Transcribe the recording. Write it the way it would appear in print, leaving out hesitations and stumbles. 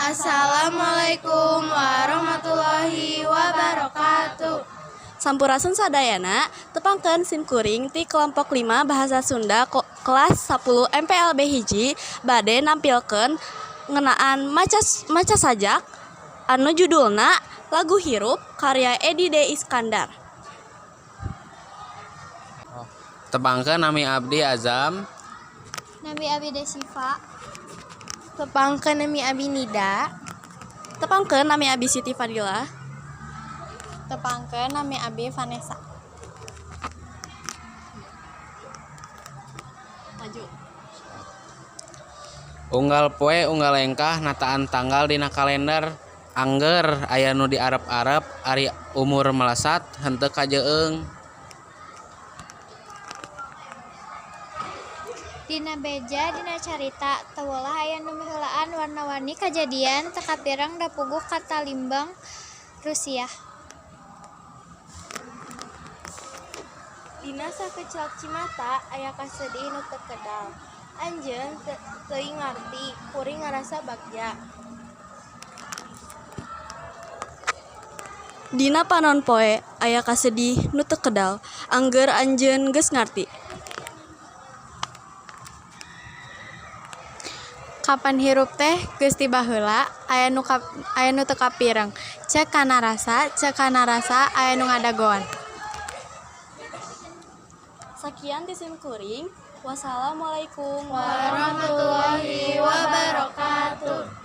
Assalamualaikum warahmatullahi wabarakatuh. Sampurasun sadayana, tepangkeun sim kuring ti kelompok 5 Bahasa Sunda kelas 10 MPLB 1 bade nampilkeun ngeunaan maca sajak anu judulna Lagu Hirup karya Edi D. Iskandar. Tepangkeun, nami abdi Azam. Nami abi Desiva. Tepangkeun, nami abi Nida. Tepangkeun, nami abi Siti Fadila. Tepangkeun, nami abi Vanessa. Maju. Unggal poe unggal lengkah nataan tanggal dina kalender, angger aya nu diarep-arep, ari umur melesat henteu kajeung. Dina beja dina carita teu ulah aya nu miheulaan warna-warni kajadian teu kapireng da puguh katalimbang rusiah. Dina sakecelak cimata aya kasedih nu teu kedal. Anjeun teuing ngarti, kuring ngarasa bagja. Dina panon poe aya kasedih nu teu kedal, angger anjeun geus ngarti. Kapan hirup teh geus ti baheula aya nu teu kapireng. Ceuk kana rasa aya nu ngadagoan. Sakian ti sim kuring. Wassalamualaikum warahmatullahi wabarakatuh.